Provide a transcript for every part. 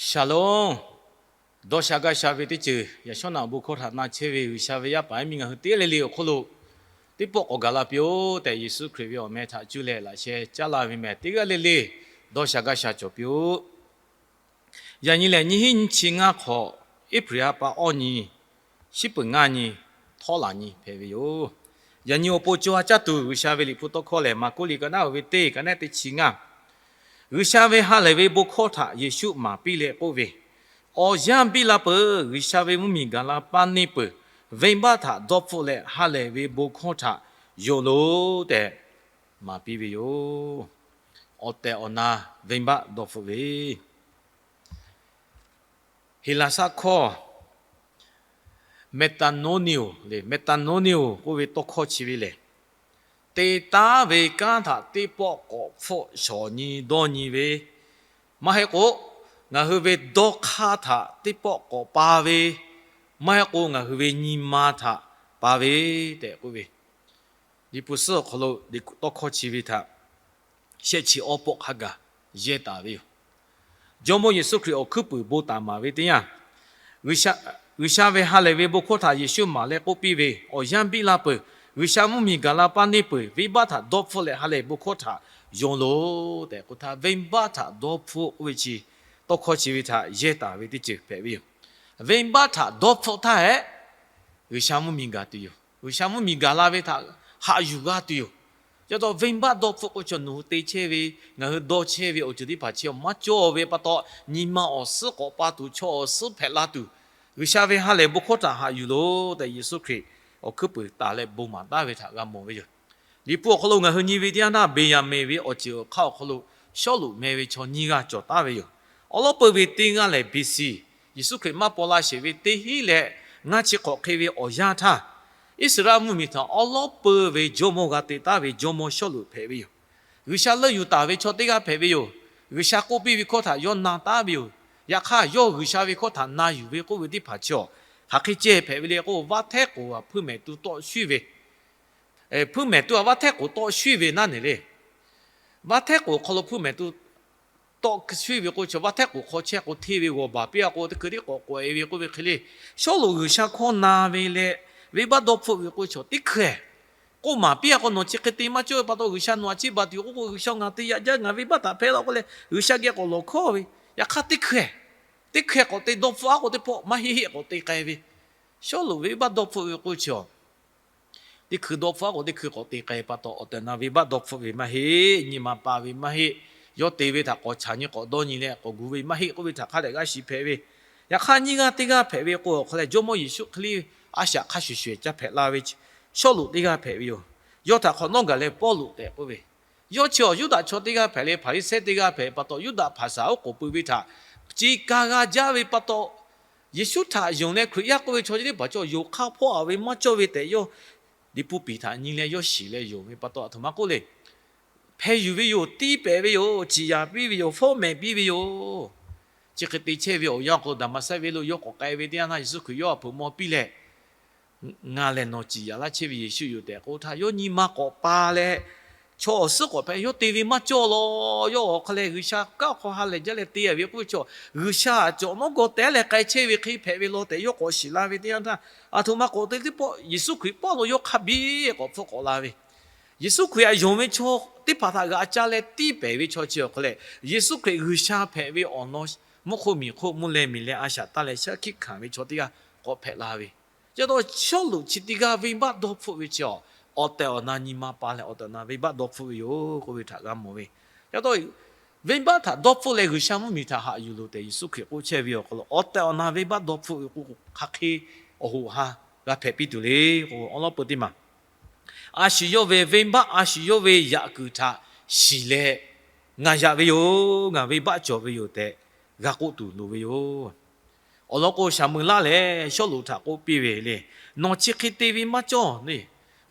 Shalom. Dawˇ sha gaˇ sha ve teˇ ceuˬ yaꞈ shawˉ naꞈ bon hkawˇ htaꞈ na chehˇ ve G'uiˬsha ve yaˇ paˍ yaˇ miˇ ngaˬ hui teˇ g'aˇ le le awˬ hk'oˆ lo teˇ pawˆ k'awꞈ gaˬ la piˇ-oˆ tehꞈ, Yeˍsuˆ Hkriꞈ ve awˬ meh htaꞈ cuˇ leh laꞈ sheh caˉ laˇ ve mehˬ, teˇ g'aˇ le le dawˇ sha gaˇ sha cawˬ piˇ-oˆ. Yaꞈ nyi lehˬ, nyiˇ hinˉ nyiˇ chi ngaˇ hk'awꞈ, April ha pa awˇ nyi, shiˉ peuˬ ngaˇ nyi, htawˇ laˬ nyi hpehꞈ ve yoˬ. Yaꞈ nyi awˬ pon co ha caˇ tuˬ G'uiˬsha ve Liꞈ hpu tawˇ hkawˇ lehˬ, Maˍkuˆ liꞈ ka naˉ uiˍ ve teˇ ka naˉ teˇ chi ngaˇ, G'uiˬsha ve ha lehˬ ve bon hkawˇ htaꞈ Yeˍsuˆ maˍ piˇ leh k'oˆ ve, Awˬ yanˇ biˇ la peuˬ. G'uiˬsha ve mvuhˇmiˬ gaˬ la paˇ neˇ peuˬ. Venˇbaˆ htaꞈ dawˇ hpfuhˆ leh ha lehˬ ve bon hkawˇ htaꞈ yonˍ loˬ tehꞈ maˍ piˇ ve yoˬ. Awˬ tehˬ awˬ na venˇbaˆ dawˇ hpfuhˆ ve, Heˍlaˍsaˆ hkawˇ metanoeo le, metanoeo k'oˆ ve tawˇ hkawˇ chi ve lehˬ, te taˉ ve kanˉ htaꞈ teˇ pawˆ k'awꞈ hpfuhˆ shawˍ nyi dawˇ nyi ve, maˇ heˆ k'o, ngaˬ hui ve dawˇ hk'aˇ htaꞈ teˇ pawˆ k'awꞈ pa ve, maˇ heˆ k'o ngaˬ hui ve nyi ma htaꞈ pa ve tehꞈ k'oˆ ve, Liꞈ hpu suhˉ awˬ hk'aw lo tawˇ hkawˇ chi ve htaꞈ shehˆ chi awˇ pawˆ hk'a gaˬ yehˇ taˍ ve yoˬ. Jawˇmawˇ Yeˍsuˆ Hkriꞈ awˬ hkuiˉ puiˍ bon taˍ maˍ ve teˇ yanˇ, G'uiˬsha ve ha lehˬ ve bon hkawˇ htaꞈ Yeˍsuˆ maˍ leh k'oˆ piˇ ve, Awˬ yanˇ biˇ la peuˬ. G'uiˬsha mvuhˇmiˬ gaˬ la paˇ neˇ peuˬ. Venˇbaˆ htaꞈ dawˇ hpfuhˆ leh ha lehˬ bon hkawˇ htaꞈ yonˍ loˬ tehꞈ k'oˆ htaˇ, venˇbaˆ htaꞈ dawˇ hpfuhˆ k'oˆ ve chi tawˇ hkawˇ chi ve htaꞈ yehˇ taˍ ve teˇ ceuˬ hpehꞈ ve yoˬ. Venˇbaˆ htaꞈ dawˇ hpfuhˆ htaˇ hehꞈ, G'uiˬsha mvuhˇmiˬ gaˬ tuˬ yoˬ. G'uiˬsha mvuhˇmiˬ gaˬ la ve htaꞈ haꞈ yuˬ g'a tuˬ yoˬ. Chi pa taw venˇbaˆ dawˇ hpfuhˆ k'o, chaw nawˬ hui te chehˇ ve, ngaˬ hui dawˇ chehˇ ve awˬ ceuˬ teˇ hpaˍ chi maˇ cawˇ ve pa taw, nyi ma awˬ suhˉ k'awꞈ pa tuˬ, chaw awˬ suhˉ hpehꞈ la tuˬ, G'uiˬsha ve ha lehˬ bon hkawˇ htaꞈ haꞈ yuˬ loˬ tehꞈ, Yeˍsuˆ Hkriꞈ awˬ hkuiˉ puiˍ taˍ leh bon maˍ taˉ ve htaꞈ g'a mawˬ ve yoˬ. Liꞈ hpu awˬ hk'aw lo ngaˬ hui nyi ve teˇ yanˇ htaˇ, Beˍyaˍmenˍ ve awˬ ceuˬ awˬ hk'aˇ awˬ hk'aw lo Sawˉluꞈ meh ve chaw nyiˇ g'aˇ cawˬ taˉ ve yoˬ. Awˬ lawn peuˬ ve teˇ g'aˇ lehˬ, B C, Yeˍsuˆ Hkriꞈ maˇ paw la sheˍ ve teˇ hinˉ leh ngaˇ chi hk'awꞈ hk'e ve awˬ yanˇ htaˇ, Iˉsaˍreˍlaˆ mvuhˇmiˬ htaꞈ awˬ lawn peuˬ ve jawˇmawˇ g'a te taˉ ve jawˇmawˇ Sawˉluꞈ hpehꞈ ve yoˬ. G'uiˬsha leuˆ yuˬ taˍ ve chaw teˇ g'aˇ hpehꞈ ve yoˬ. G'uiˬsha k'oˆ piˇ ve hkawˇ htaꞈ yawˇ na taˉ ve yoˬ. Yaꞈ hk'aˇ, yawˇ G'uiˬsha ve hkawˇ htaꞈ na yuˬ ve k'oˆ ve teˇ hpaˍ chi awˬ hk'aˬ hk'e ceh hpehꞈ ve le k'o, vaˇ htehˉ k'oˍ htaꞈ hpuiˇ mehˍ tuˬ tawˆ shuˉ ve, hpuiˇ mehˍ tuˬ htaꞈ vaˇ htehˉ k'oˍ tawˆ shuˉ ve naˉ neˬ le. Vaˇ htehˉ k'oˍ hk'aw lo hpuiˇ mehˍ tuˬ tawˆ shuˉ ve k'o, chaw vaˇ htehˉ k'oˍ hk'aw chehˇ k'o, hteˇ ve g'awˬ baˬ piˇ-a k'o, teˇ hkui tiˉ k'awꞈ k'awꞈ-e ve k'oˆ ve hk'e le. Sawˉluꞈ G'uiˬsha hkawˇ na ve leh venˇbaˆ dawˇ hpfuhˆ ve k'o, chaw teˇ hkui-eˬ k'oˆ maˍ piˇ-a k'o, nawˬ chi hk'e te maˇ cawˇ ve pa taw, G'uiˬsha nawˬ htaꞈ chiˇ baˬ tuˬ yoˬ k'oˆ k'o, G'uiˬsha ngaˬ te yaꞈ jaˇ, ngaˬ venˇbaˆ htaꞈ hpehˇ laˇ k'oˆ leh, G'uiˬsha geh k'awꞈ lawˬ hkawˇ ve. Yaꞈ hk'aˇ teˇ hkui-eˬ, teˇ hkui-eˬ k'awꞈ te dawˇ hpfuhˆ-a k'o, teˇ pawˆ maˇ heˆ heˆ k'awꞈ te k'ai ve. Sawˉluꞈ venˇbaˆ dawˇ hpfuhˆ ve k'o, chaw teˇ hkui dawˇ hpfuhˆ-a k'o, teˇ hkui k'awꞈ te k'ai pa taw, awˬ tehˬ awˬ na venˇbaˆ dawˇ hpfuhˆ ve maˇ heˆ. Nyi ma pa ve maˇ heˆ. Yawˇ te ve htaꞈ k'awꞈ chaꞈ nyi k'awꞈ dawˇ nyi leh k'awꞈ gu ve maˇ heˆ k'oˆ ve htaꞈ hk'a dehꞈ g'a shiˍ hpehꞈ ve. Yaꞈ hk'aˇ, nyiˇ g'aˇ teˇ g'aˇ hpehꞈ ve k'o, awˬ hk'aw leh Jawˇmawˇ Yeˍsuˆ Hkriꞈ a shaꞈ hk'a shuˍ shuˍ ca hpehꞈ la ve Sawˉluꞈ teˇ g'aˇ hpehꞈ ve yoˬ. Yawˇ htaꞈ hk'awꞈ nawˉ gaˬ leh Pawˇluꞈ tehꞈ k'oˆ ve, yawˇ chi awˬ Yuˇdaꞈ chaw teˇ g'aˇ hpehꞈ leh Hpaˍriˍsehˇ teˇ g'aˇ hpehꞈ pa taw, Yuˇdaꞈ hpaˍsaˍ oˉ k'oˍ pui ve htaꞈ chi ka g'a jaˇ ve pa taw, Yeˍsuˆ htaꞈ yonˍ leh Hkriꞈ yaˇ k'oˆ ve chaw chi teˇ hpaˍ chaw yonˍ hk'aˇ hpawˇ-a ve maˇ cawˇ ve tehꞈ, yawˇ Liꞈ hpu piˍ htaꞈ nyi leh yawˇ shiˍ leh yonˍ ve pa taw, aˬ htoꞈ ma k'oˆ le. Hpeh yuˬ ve yoˬ, tiˇ pehˍ ve yoˬ, ciˍ yaˍ piˇ ve yoˬ, fawˉ mehˍ piˇ ve yoˬ. Chi hk'e te chehˇ ve awˬ yanˇ k'o, Daˍmaˍsehˇ venˇ lo yawˇ k'awꞈ k'ai ve teˇ yanˇ htaˇ, Yeˍsuˆ Hkriꞈ yawˇ htaꞈ hpeuꞈ maw piˇ leh, Ngaˬ lehˬ nawˬ ciˍ yaˍ laˇ chehˇ ve Yeˍsuˆ yoˬ tehꞈ k'oˆ htaˇ, yawˇ nyi ma k'awꞈ pa leh, chaw awˬ suhˉ k'awꞈ hpehꞈ, yawˇ te ve maˇ cawˇ law. Yawˇ awˬ hk'aw leh G'uiˬsha kanˉ hk'aw ha lehˬ jaˇ leh te-a ve k'oˆ ve chaw, G'uiˬsha cawˬ nawˉ gaw teh leh k'ai chehˇ ve hk'e hpehꞈ ve law tehꞈ yawˇ k'awꞈ shiˍ la ve teˇ yanˇ htaˇ, aˬ htoꞈ ma k'awꞈ te teˇ pawˆ Yeˍsuˆ Hkriꞈ pawˆ lo yawˇ hk'a biˇ k'awꞈ hpfuhˆ k'awꞈ la ve, Yeˍsuˆ Hkriꞈ htaꞈ yonˍ ve chaw teˇ hpaˍ htaꞈ g'aꞈ ca leh tiˇ pehˍ ve chaw chi awˬ hk'aw leh, Yeˍsuˆ Hkriꞈ G'uiˬsha hpehꞈ ve awˬ lawn mvuhˇ hk'oˆ miˬ hk'oˆ mvuhˇ leh miˬ leh a shaꞈ taˇ leh shaˉ hkiˆ hkanˍ ve chaw teˇ g'aˇ k'awꞈ hpehꞈ la ve. Chi pa taw, Sawˉluꞈ chi teˇ g'aˇ venˇbaˆ dawˇ hpfuhˆ ve chi awˬ, awˬ tehˬ awˬ na nyi ma pa leh awˬ tehˬ awˬ na venˇbaˆ dawˇ hpfuhˆ ve yoˬ k'oˆ ve htaꞈ g'a mawˬ ve. Chi pa taw, venˇbaˆ htaꞈ dawˇ hpfuhˆ leh G'uiˬsha mvuhˇmiˬ htaꞈ haꞈ yuˬ loˬ tehꞈ Yeˍsuˆ Hkriꞈ k'oˆ chehˇ ve awˬ hk'aw lo, awˬ tehˬ awˬ na venˇbaˆ dawˇ hpfuhˆ ve k'o, hk'aˬ hk'e awˬ hoꞈ ha g'a hpehꞈ piˇ tuˬ le k'o, awˬ lawn peu teˇ maˬ a shu yawˇ ve venˇbaˆ, a shu yawˇ ve yaꞈ kuiˬ htaꞈ shiˍ leh, Ngaˬ yaꞈ ve yoˬ, ngaˬ venˇbaˆ cawˬ ve yoˬ tehꞈ g'a k'oˆ tuˬ loˍ ve yoˬ. Awˬ lawn k'o, Saˍmo-eˍlaˆ lehˬ Sawˉluꞈ htaꞈ k'oˆ piˇ ve le, Nawˬ chi hk'e te ve maˇ cawˇ le.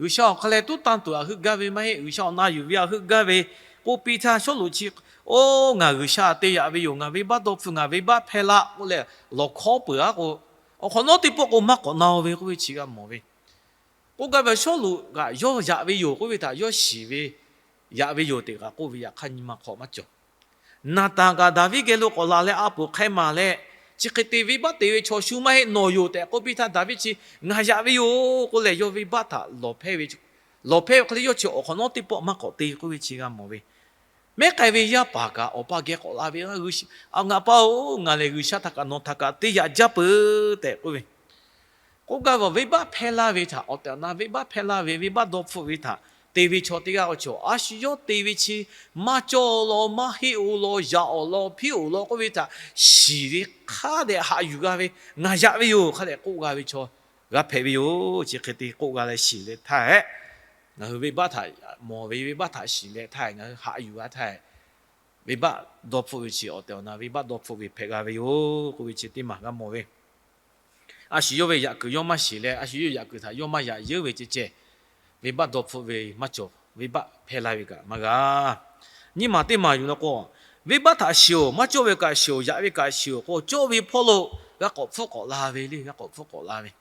G'uiˬsha awˬ hk'aw leh tuˉ tanˇ tuˬ aˬ heuˆ gaˇ ve maˇ heˆ. G'uiˬsha awˬ na yuˬ ve aˬ heuˆ gaˇ ve k'oˆ piˇ htaˇ, Sawˉluꞈ chi, Oˇ, ngaˬ G'uiˬsha te yaꞈ ve yoˬ, ngaˬ venˇbaˆ dawˇ hpfuhˆ, ngaˬ venˇbaˆ hpehˇ laˇ k'oˆ leh lawˬ hkawˉ peuˬ-a k'o, awˬ hk'awꞈ nawˉ teˇ pawˆ k'o maˇ k'awꞈ na-o ve k'oˆ ve chi g'a mawˬ ve. K'oˆ gaˇ ve, Sawˉluꞈ kaꞈ yawˇ yaꞈ ve yoˬ k'oˆ ve htaꞈ yawˇ shiˍ ve, yaꞈ ve yoˬ tehꞈ kaꞈ k'oˆ ve, yaꞈ hk'aˇ nyi ma hk'aw maˇ cawˬ. Naˍtanˍ kaꞈ Daˍviˆ geh lo k'awꞈ laˬ leh a poˍ hk'e maˍ leh, chi hk'e te venˇbaˆ te ve chaw shu maˇ heˆ, nawˬ yoˬ tehꞈ k'oˆ piˇ htaˇ, Daˍviˆ chi ngaˬ yaꞈ ve yoˬ k'oˆ leh, yawˇ venˇbaˆ htaꞈ lawˬ hpehˇ ve, lawˬ hpehˇ ve hk'e le yawˇ chi awˬ hk'awꞈ nawˉ teˇ pawˆ maˇ k'awꞈ te k'oˆ ve chi g'a mawˬ ve. Mehˉ k'ai ve yaˇ paˍ kaꞈ awˬ pa geh k'awꞈ la ve, Ngaˬ pa-oˬ, ngaˬ lehˬ G'uiˬsha htaꞈ kaꞈ nawˬ htaꞈ kaꞈ te yaꞈ jaˇ peuˬ tehꞈ k'oˆ ve. K'oˆ gaˇ ve, venˇbaˆ hpehˇ laˇ ve htaꞈ awˬ tehˬ awˬ na, venˇbaˆ hpehˇ laˇ ve, venˇbaˆ dawˇ hpfuhˆ ve htaꞈ te ve chaw teˇ g'aˇ awˬ cawˬ, a shu yawˇ te ve chi maˇ cawˇ law, maˇ heˆ-oˬ law, yaꞈ-oˬ law, hpiˇ-oˬ law k'oˆ ve htaꞈ shiˍ ve hk'a dehꞈ haꞈ yuˬ g'a ve, ngaˬ yaꞈ ve yoˬ hk'a dehꞈ k'oˆ g'a ve chaw g'a hpehꞈ ve yoˬ. Chi hk'e te k'oˆ g'a leh shiˍ leh htaˇ hehꞈ, ngaˬ hui venˇbaˆ htaꞈ mawˬ ve, venˇbaˆ htaꞈ shiˍ leh htaˇ hehꞈ, ngaˬ hui haꞈ yuˬ g'a htaˇ hehꞈ, venˇbaˆ dawˇ hpfuhˆ ve chi awˬ tehˬ awˬ na venˇbaˆ dawˇ hpfuhˆ ve hpehꞈ g'a ve yoˬ k'oˆ ve chi teˇ maˬ g'a mawˬ ve. A shu yawˇ ve yaꞈ kuiˬ yawˇ maˇ shiˍ leh, a shu yawˇ ve yaꞈ kuiˬ htaꞈ yawˇ maˇ yaꞈ yeuˉ ve ceh ceh, venˇbaˆ dawˇ hpfuhˆ ve maˇ cawˬ, venˇbaˆ hpehˇ laˇ ve kaꞈ maˇ g'a. Nyiˇ maˬ teˇ maˬ yuˬ leh k'o, venˇbaˆ htaꞈ shiˍ-oˬ, maˇ cawˇ ve kaꞈ shiˍ-oˬ, yaꞈ ve kaꞈ shiˍ-oˬ k'o, cawˇ ve hpawˇ lo g'a k'awꞈ hpfuhˆ k'awꞈ la ve le, g'a k'awꞈ hpfuhˆ k'awꞈ la ve.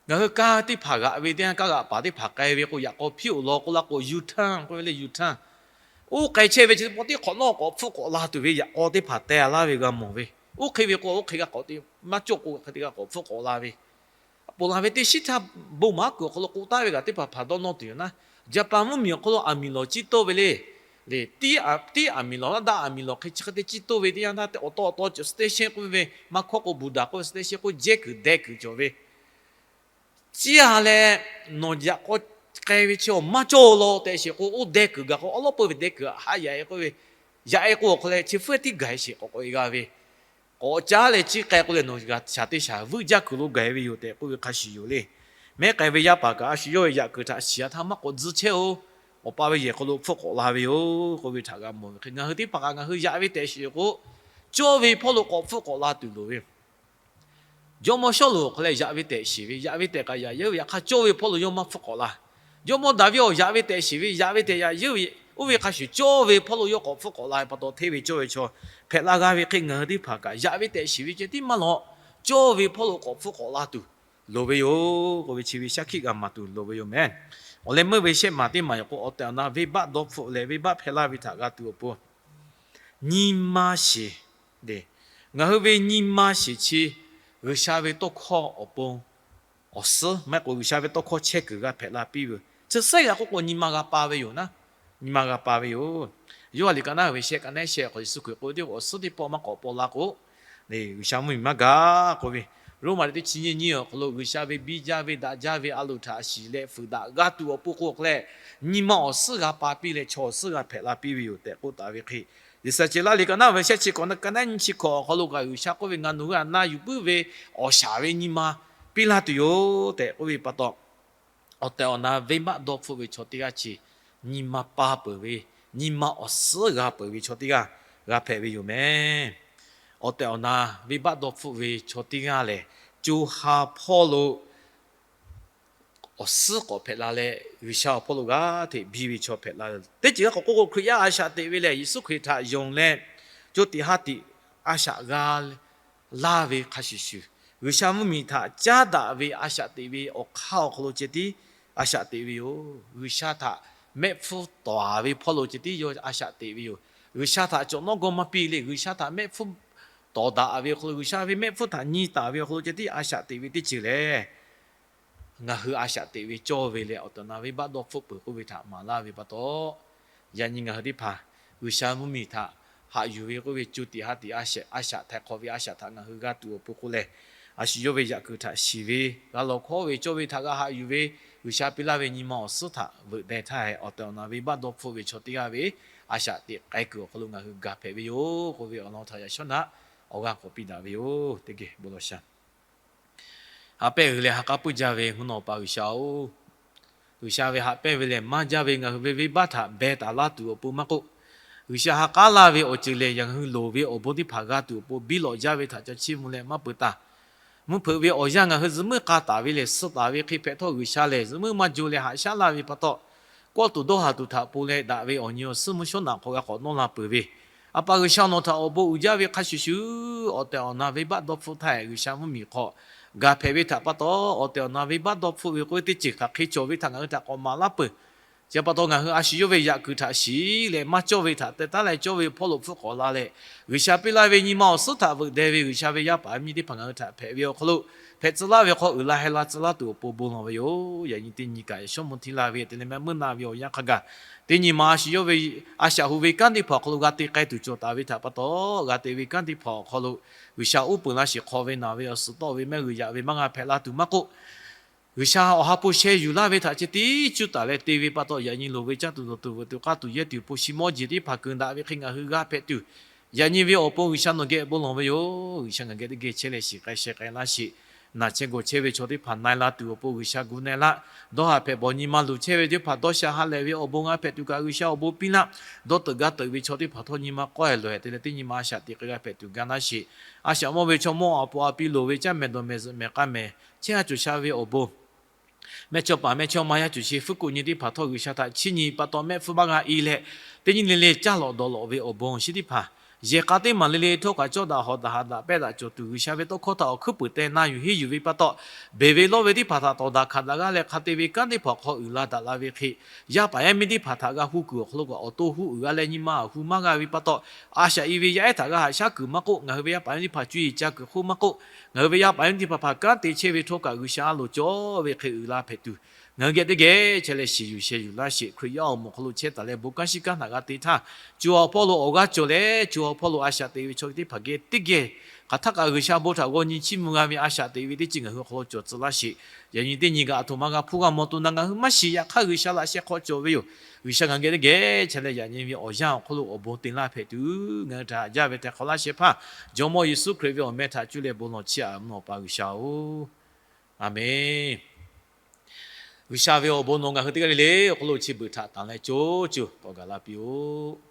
Ngaˬ hui kaˇ teˇ hpaˍ g'aꞈ ve teˇ yanˇ, kaˇ g'aꞈ paˍ teˇ hpaˍ k'ai ve k'o, yaꞈ k'aw hpiˇ-oˬ law k'oˆ laˇ k'o, U-turn k'oˆ ve le, U-turn. Oˇ k'ai chehˇ ve chi teˇ pawˆ teˇ hk'awꞈ nawˉ k'awꞈ hpfuhˆ k'awꞈ la tuˬ ve yaꞈ k'aw teˇ hpaˍ teh laˇ ve g'a mawˬ ve. Oˇ hk'e ve k'o, oˇ hk'e g'a k'awꞈ te, maˇ cawˇ k'o hk'e te g'a k'awꞈ hpfuhˆ k'awꞈ la ve. Ponˬ laˬ ve teˇ shiˉ htaˇ, bon maˉ kuiˬ awˬ hk'aw lo k'oˆ taˍ ve kaꞈ teˇ hpaˍ hpaˍ dawˇ nawˇ tuˬ yoˬ naˉ, Japan mvuhˇmiˬ awˬ hk'aw lo aˬ miˍ lawˬ ciˇ tawˆ ve le. Le, tiˉ aˬ miˍ lawˬ laˇ daꞈ aˬ miˍ lawˬ hk'e chi hk'e te ciˇ tawˆ ve teˇ yanˇ htaˇ, awˬ taw awˬ taw cawˬ station k'oˆ ve, maˇ hkawˇ k'o Buddha k'oˆ ve station k'o jehˇ kuiˬ deh kuiˬ cawˬ ve. Ciˇ a leh, nawˬ yaꞈ k'aw k'ai ve chi awˬ maˇ cawˇ law tehꞈ sheˍ k'o, oˇ deh kuiˬ gaˬ k'o, awˉ lawˉ peuˇ ve deh kuiˬ haꞈ yaꞈ-e k'oˆ ve, yaꞈ-e k'o awˬ hk'aw leh chi hpfuhˇ tiˉ gaˬ-e sheˍ k'awꞈ k'oꞈ-e g'a ve. K'awꞈ caˉ leh ciˇ k'ai k'o leh nawˬ g'a shaˍ teˇ shaˍ vuiˇ jaˇ kuiˬ lo gaˬ-e ve yoˬ tehꞈ k'oˆ ve hk'a shuˍ yoˬ le. Mehˉ k'ai ve yaˇ paˍ kaꞈ a shu yawˇ ve yaꞈ kuiˬ htaꞈ shiˍ-a htaˇ maˇ k'awꞈ tcuh chehˇ-oˬ. Awˬ pa ve yehˬ hk'aw lo hpfuhˆ k'awꞈ la ve yoˬ k'oˆ ve htaꞈ g'a mawˬ ve hk'e, ngaˬ hui teˇ hpaˍ kaꞈ ngaˬ hui yaꞈ ve tehꞈ shiˍ k'o, cawˇ ve hpawˇ lo k'awꞈ hpfuhˆ k'awꞈ la tuˬ loˍ ve. Jawˇmawˇ Sawˉluꞈ awˬ hk'aw leh yaꞈ ve tehꞈ shiˍ ve, yaꞈ ve tehꞈ kaꞈ yaꞈ yeuˉ ve, yaꞈ hk'aˇ cawˇ ve hpawˇ lo yawˇ maˇ hpfuhˆ k'awꞈ la. Jawˇmawˇ Daˍviˆ awˬ yaꞈ ve tehꞈ shiˍ ve, yaꞈ ve tehꞈ yaꞈ yeuˉ ve, oˇ ve hk'a shuˍ cawˇ ve hpawˇ lo yawˇ k'awꞈ hpfuhˆ k'awꞈ la ve pa taw, hteˇ ve cawˇ ve chaw hpehꞈ la g'a ve hk'e, ngaˬ hui teˇ hpaˍ kaꞈ yaꞈ ve tehꞈ shiˍ ve ceh tiˉ maˇ lawꞈ, cawˇ ve hpawˇ lo k'awꞈ hpfuhˆ k'awꞈ la tuˬ loˍ ve yoˬ k'oˆ ve chi ve shaˉ hkiˆ g'a maˍ tuˬ loˍ ve yoˬ mehˬ. Awˬ leh meuˇ ve shehˆ maˬ teˇ maˬ yoˬ k'o, awˬ tehˬ awˬ na venˇbaˆ dawˇ hpfuhˆ leh venˇbaˆ hpehˇ laˇ ve htaꞈ g'a tuˬ awˬ pon nyi ma shiˍ le. Ngaˬ hui ve nyi ma shiˍ chi G'uiˬsha ve tawˇ hkawˇ awˬ pon awˬ suhˉ maˇ heˆ k'o, G'uiˬsha ve tawˇ hkawˇ chehˇ kuiˬ g'a hpehꞈ la piˇ ve yoˬ. Chi sehˉ g'a k'oˆ k'o, nyi ma g'a pa ve yoˬ naˉ. Nyi ma g'a pa ve yoˬ. Yoˇhanˬ liꞈ ka naˉ ve shehˆ, ka naˉ shehˆ k'awꞈ Yeˍsuˆ Hkriꞈ k'oˆ ve teˇ hk'awꞈ awˬ suhˉ teˇ pawˆ maˇ k'awꞈ paw la k'o, G'uiˬsha mvuhˇmiˬ maˇ gaˬ k'oˆ ve. Roˉmaꞈ teˇ chi nyiˇ nyiˇ awˬ hk'aw lo G'uiˬsha ve biˇ jaˇ ve daꞈ jaˇ ve a loˍ htaꞈ shiˍ leh fuiˍ daꞈ g'a tuˬ awˬ pon k'o hk'a leh, nyi ma awˬ suhˉ g'a pa piˇ leh chaw awˬ suhˉ g'a hpehꞈ la piˇ ve yoˬ tehꞈ k'oˆ taˍ ve hk'e, Yeˍsaˍyaꞈ liꞈ ka naˉ ve shehˆ chi hkawꞈ, ka naˉ nyiˇ chi hkawꞈ awˬ hk'aw lo kaꞈ G'uiˬsha k'oˆ ve, Ngaˬ nawˬ hui htaꞈ na yuˬ puiˉ ve awˬ shaˍ ve nyi ma piˇ laˇ tuˬ yoˬ tehꞈ k'oˆ ve pa taw, awˬ tehˬ awˬ na venˇbaˆ dawˇ hpfuhˆ ve chaw teˇ g'aˇ chi nyi ma pa peuˬ ve, nyi ma awˬ suhˉ g'a peuˬ ve chaw teˇ g'aˇ g'a hpehꞈ ve yoˬ mehˬ. Awˬ tehˬ awˬ na venˇbaˆ dawˇ hpfuhˆ ve chaw teˇ g'aˇ lehˬ, co ha hpawˇ lo awˬ suhˉ k'awꞈ hpehꞈ la leh, G'uiˬsha awˬ hpawˇ lo g'aˇ hteꞈ biˇ ve chaw hpehꞈ la. Teˇ ceuˬ g'a k'awꞈ k'oˆ k'o, Hkriꞈ yaˇ a shaꞈ teꞈ ve lehˬ, Yeˍsuˆ Hkriꞈ htaꞈ yonˍ leh, co tiꞈ ha tiꞈ a shaꞈ g'a laˇ ve hk'a shuˍ shuˍ, G'uiˬsha mvuhˇmiˬ htaꞈ caˉ daꞈ ve a shaꞈ teꞈ ve awˬ hk'aˇ awˬ hk'aw lo ceh tiˉ a shaꞈ teꞈ ve yoˬ. G'uiˬsha htaꞈ mehˆ hpfuhˇ tawˍ-a ve hpawˇ lo ceh tiˉ yawˇ a shaꞈ teꞈ ve yoˬ. G'uiˬsha htaꞈ cawꞈ nawˉ gawˇ maˇ piˇ le. G'uiˬsha htaꞈ mehˆ hpfuhˇ tawˍ daꞈ ve awˬ hk'aw lo, G'uiˬsha ve mehˆ hpfuhˇ htaꞈ nyi taˍ ve awˬ hk'aw lo ceh tiˉ a shaꞈ teꞈ ve teˇ ceuˬ lehˬ, ngaˬ hui a shaꞈ teꞈ ve cawˇ ve leh awˬ tehˬ awˬ na venˇbaˆ dawˇ hpfuhˆ peuˬ k'oˆ ve htaꞈ maˍ laˇ ve pa taw, yaꞈ nyi ngaˬ hui teˇ hpaˍ G'uiˬsha mvuhˇmiˬ htaꞈ haꞈ yuˬ ve k'oˆ ve, co tiꞈ ha tiꞈ a shaꞈ, a shaꞈ htaiˍ hk'awꞈ ve a shaꞈ htaꞈ ngaˬ hui g'a tuˬ awˬ pon k'o lehˬ, a shu yawˇ ve yaꞈ kuiˬ htaꞈ shiˍ ve, g'a lawˬ hkawˉ ve cawˇ ve htaꞈ g'a haꞈ yuˬ ve, G'uiˬsha piˇ laˇ ve nyi ma awˬ suhˉ htaꞈ veuꞈ deh htaˇ hehꞈ, awˬ tehˬ awˬ na venˇbaˆ dawˇ hpfuhˆ ve chaw teˇ g'aˇ ve a shaꞈ teꞈ k'ai kuiˬ awˬ hk'aw lo ngaˬ hui ga hpehꞈ ve yoˬ k'oˆ ve awˬ lawn htaꞈ yaꞈ shawˉ naꞈ awˬ g'aˇ k'awꞈ piˇ daꞈ ve yoˬ. Teˇ geh bon lawˬ shaˍ. Haꞈ pehnˇ g'uiˬ leh ha k'aˉ puiˇ jaˇ ve mvuhˇ naw pa G'uiˬsha-oˬ, G'uiˬsha ve haꞈ pehnˇ ve lehˬ maˇ jaˇ ve ngaˬ hui ve venˇbaˆ htaꞈ beh taˍ laˇ tuˬ awˬ pon maˇ k'oˆ, G'uiˬsha ha k'aˉ laˇ ve awˬ ceuˬ lehˬ, ngaˬ hui loˍ ve awˬ bon teˇ hpaˍ g'a tuˬ awˬ pon biˇ lawꞈ jaˇ ve htaꞈ ca chiˇ mvuh leh maˇ peuˬ taˍ. Mvuhˇ hpeuꞈ ve awˬ yanˇ ngaˬ hui zuhꞈ muiˉ k'a taˍ ve lehˬ, suh taˍ ve hk'e hpehꞈ htawˇ, G'uiˬsha lehˬ zuhꞈ muiˉ maˇ jo leh haꞈ shaˉ laˇ ve pa taw, kawˆ tuˬ dawˇ haˍ tuˬ htaꞈ pon leh daꞈ ve awˬ nyi awˬ suhˉ mvuhˇ shawˉ naꞈ hk'aw g'a k'awꞈ nawˇ la peuˬ ve, A pa G'uiˬsha nawˬ htaꞈ awˬ bon uiˍ jaˇ ve hk'a shuˍ shuˍ, awˬ tehˬ awˬ na venˇbaˆ dawˇ hpfuhˆ htaˇ hehꞈ G'uiˬsha mvuhˇmiˬ hk'aw ga hpehꞈ ve htaꞈ pa taw, awˬ tehˬ awˬ na venˇbaˆ dawˇ hpfuhˆ ve k'oˆ ve teˇ ceuˬ hk'aˬ hk'e cawˬ ve htaꞈ ngaˬ hui htaꞈ k'awꞈ maˍ laˇ peuˬ. Chi pa taw ngaˬ hui a shu yawˇ ve yaꞈ kuiˬ htaꞈ shiˍ leh maˇ cawˇ ve htaꞈ teh taˉ leh cawˇ ve hpawˇ lo hpfuhˆ k'awꞈ la leh, G'uiˬsha piˇ laˇ ve nyi ma awˬ suhˉ htaꞈ veuꞈ deh ve G'uiˬsha ve yaˇ paˍ yaˇ miˇ teˇ hpaˍ ngaˬ hui htaꞈ hpehꞈ ve awˬ hk'aw lo hpehꞈ tcuh laˇ ve hk'aw uiˍ la heh la tcuh laˇ tuˬ awˬ pon bon lawˬ ve yoˬ. Yaꞈ nyi teˇ nyi kaꞈ shawˉ mvuh htiˇ la ve te leh mehˆ meuˇ na ve awˬ yanˇ hk'a gaˬ, teˇ nyi ma a shu yawˇ ve a shaꞈ hu ve kanˉ teˇ hpaˍ awˬ hk'aw lo g'a te k'ai tuˬ cawˬ taˍ ve htaꞈ pa taw, g'a te ve kanˉ teˇ hpaˍ awˬ hk'aw lo G'uiˬsha uˉ peunˍ laˇ sheˍ hk'aw ve naˬ ve awˬ suhˍ tawˆ ve mehˆ g'uiˬ yaꞈ ve maˇ g'a hpehꞈ la tuˬ maˇ k'oˆ, G'uiˬsha awˬ ha hpu sheh yuˬ laˇ ve htaꞈ ceh tiˉ cuˇ taˍ leh te ve pa taw, yaꞈ nyi loˍ ve caˇ tuˬ dawˬ tuˬ veuꞈ tuˬ k'aˇ tuˬ yehˇ tuˬ po shi mawˇ jeˬ teˇ hpaˍ keunˍ daꞈ ve hk'e ngaˬ hui g'a hpehꞈ tuˬ, yaꞈ nyi ve awˬ pon G'uiˬsha nawˬ geh bon lawˬ ve yoˬ. G'uiˬsha ngaˬ geh teˇ geh chehˇ leh shiˍ k'ai sheh k'ai laˇ sheˍ. Naˬ chehˇ gawˬ chehˇ ve chaw teˇ hpaˍ na e la tuˬ awˬ pon G'uiˬsha gu na e laˇ. Dawˇ haˍ hpehꞈ bawˬ nyi ma luˬ chehˇ ve teˇ hpaˍ dawˇ sha ha lehˬ ve awˬ bon g'a hpehꞈ tuˬ kaꞈ G'uiˬsha awˬ bon piˇ laˇ. Dawˇ teuꞈ gaˇ teuꞈ ve chaw teˇ hpaˍ htawˇ nyi ma k'awehˇ loꞈ-e te leh teˇ nyi ma a shaꞈ teꞈ k'ai g'a hpehꞈ tuˬ ga laˇ sheˍ. A shaꞈ mawˇ ve chaw mawˇ a po a piˇ loˍ ve caˇ mehˍ dawˬ mehˍ zuhꞈ mehˍ k'a mehˍ chehˇ ha cawˬ sha ve awˬ bon mehˇchawˇ paˍ mehˇchawˇma yaˇ cawˬ sheˍ fuˉ kuꞈ nyi teˇ hpaˍ htawˇ G'uiˬsha htaꞈ chiˇ nyi pa taw mehˆ hpfuhˇ maˇ g'a i leh, teˇ nyi le le caˇ lawꞈ dawˬ lawꞈ ve awˬ bon awˬ shinˉ teˇ hpaˍ, yehˬ k'a teˇ maˬ le le htawˇ kaꞈ cawˇ daꞈ hawˍ daꞈ haꞈ daꞈ pehˇ daꞈ cawˬ tuˬ G'uiˬsha ve tawˇ hkawˇ htaꞈ awˬ hkuiˉ puiˍ teh na yuˬ henˇ yuˬ ve pa taw, beˬ ve lawˇ ve teˇ hpaˍ htaꞈ tawˍ daꞈ hkanˍ daꞈ g'aˇ leh hk'a te ve kanˉ teˇ hpaˍ awˬ hk'aw uiˍ la daꞈ la ve hk'e, yaˇ paˍ yaˇ miˇ teˇ hpaˍ htaꞈ g'a hu kuiˬ awˬ hk'aw lo kaꞈ awˬ to hu uiˍ g'a leh nyi ma awˬ hu maˇ g'a ve pa taw, a shaꞈ i ve yaˇ ehˉ htaꞈ g'a haꞈ shaˉ kuiˬ maˇ k'oˆ, ngaˬ hui ve yaˇ paˍ yaˇ miˇ teˇ hpaˍ cuˇ yiˍ ca kuiˬ hk'oˆ maˇ k'oˆ, ngaˬ hui ve yaˇ paˍ yaˇ miˇ teˇ hpaˍ hpaˍ kanˉ te chehˇ ve htawˇ kaꞈ G'uiˬsha a loˍ cawˇ ve hk'e uiˍ la hpehꞈ tuˬ, ngaˬ hui geh teˇ geh chehˇ leh shiˍ yuˬ sheh yuˬ laˇ sheˍ. Hkriꞈ yaˇ awˬ moˍ awˬ hk'aw lo chehˇ taˍ leh bon kanˉ shiˉ kanˉ htaꞈ g'a te htaˇ, co awˬ hpawˇ lo awˬ g'aˇ cawˬ leh co awˬ hpawˇ lo a shaꞈ teꞈ ve chaw teˇ hpaˍ geh teˇ geh hk'aˬ htaˆ kaꞈ G'uiˬsha bon htaꞈ g'aw nyi chiˇ mvuh g'a ve a shaꞈ teꞈ ve teˇ ceuˬ ngaˬ hui awˬ hk'aw lo cawˬ tcuh laˇ sheˍ. Yaꞈ nyi teˇ nyi kaꞈ aˬ htoꞈ ma g'a hpuˇ g'a maw to na ngaˬ hui maˇ shiˍ. Yaꞈ hk'aˇ G'uiˬsha laꞈ sheh hk'aw cawˬ ve yoˬ. G'uiˬsha ngaˬ hui geh teˇ geh chehˇ leh yaꞈ nyi ve awˬ yanˇ awˬ hk'aw lo awˬ bon te laˇ hpehꞈ tuˬ, ngaˬ hui htaꞈ haꞈ jaˇ ve htaiˍ hk'awꞈ laˇ shehˍ hpaˇ Jawˇmawˇ Yeˍsuˆ Hkriꞈ ve awˬ meh htaꞈ cuˇ leh bon lawˬ chiˇ aꞈ mvuhˇ naw Awˬ pa G'uiˬsha-oˬ, Aˍmenˍ. G'uiˬsha ve awˬ bon nawˬ ngaˬ hui teˇ g'aˇ le le awˬ hk'aw lo chi beuꞈ htaꞈ tanˍ leh co cuˬ tawˆ gaˬ la piˇ-oˆ.